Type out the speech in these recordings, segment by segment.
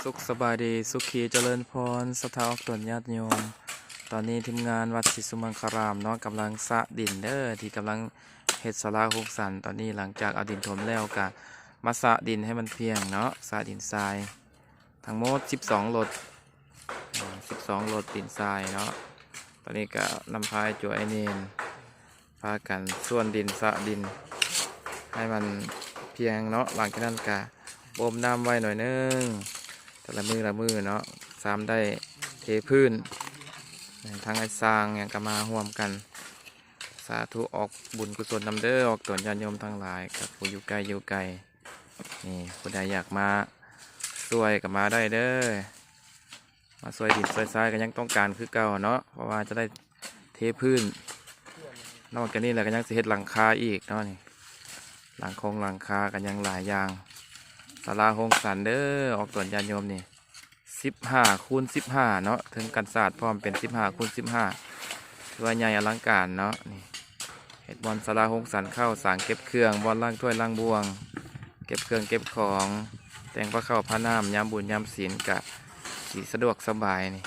ສຸກສະບາຍດີ ສຸຂີຈະເລີນພອນ ສັດທາອອກຕົນຍາດໂຍມ. ຕອນນີ້ທີມງານວັດສີສຸມັງຄາລາມເນາະ ກຳລັງສະດິນເດີ ທີ່ກຳລັງເຮັດສາລາໂຮງສັນ. ຕອນນີ້ຫຼັງຈາກເອົາດິນຖົມແລ້ວ ກະມາສະດິນໃຫ້ມັນພຽງເນາະ ສະດິນຊາຍ ທັງໝົດສິບສອງລົດ ອາ ສິບສອງລົດດິນຊາຍເນາະ. ຕອນນີ້ກະນຳພາອ້າຍໂຈອ້າຍເນນ ພາກັນສ່ວນດິນ ສະດິນໃຫ້ມັນພຽງເນາະ. ຫຼັງຈາກນັ້ນກະບົ່ມນ້ຳໄວ້ໜ້ອຍໜຶ່ງ ແຕ່ລະມື້ລະມື້ເນາະ ຊາມໄດ້ເທພື້ນ. ທັງອ້າຍຊ່າງຫຍັງກະມາຮ່ວມກັນ ສາທຸ ອອກບຸນກຸສົນນຳເດີ ອອກຕົນຍາດໂຍມທັງຫຼາຍ ກັບຜູ້ຢູ່ໃກ້ຢູ່ໄກ. ນີ້ ຜູ້ໃດຢາກມາຊ່ວຍກະມາໄດ້ເດີ ມາຊ່ວຍດິນຊ່ວຍຊາຍກະຍັງຕ້ອງການຄືເກົ່າເນາະ ເພາະວ່າຈະໄດ້ເທພື້ນ. ນອກຈາກນີ້ແລ້ວກະຍັງຊິເຮັດຫຼັງຄາອີກເນາະ ນີ້ ຫຼັງຄົງຫຼັງຄາກະຍັງຫຼາຍຢ່າງ. ສາລາໂຮງສັນເດີ ອອກຕົນຍາດໂຍມນີ້ ສິບຫ້າຄູນສິບຫ້າເນາະ ເທິງກັນສາດພ້ອມເປັນສິບຫ້າຄູນສິບຫ້າ ຖືວ່າໃຫຍ່ອະລັງການເນາະ. ນີ້ ເຮັດບ່ອນສາລາໂຮງສັນເຂົ້າ ສາງເກັບເຄື່ອງ ບ່ອນລ້າງຖ້ວຍລ້າງບ່ວງ ເກັບເຄື່ອງເກັບຂອງ ແຕ່ງພາເຂົ້າພານ້ຳ ຍາມບຸນຍາມສິນກະຊິສະດວກສະບາຍ. ນີ້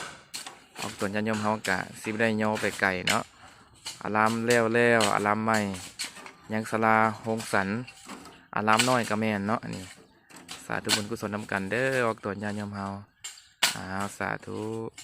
ອອກຕົນຍາດໂຍມເຮົາກະຊິບໍ່ໄດ້ຍໍໄປໄກເນາະ ອາລາມແລ້ວແລ້ວ ອາລາມໃໝ່ ຍັງສາລາໂຮງສັນ ອາລາມນ້ອຍກະແມ່ນເນາະ. ນີ້ ສາທຸບຸນກຸສົນນຳກັນເດີ ອອກຕົນຍາດໂຍມເຮົາ. ອ້າວ ສາທຸ.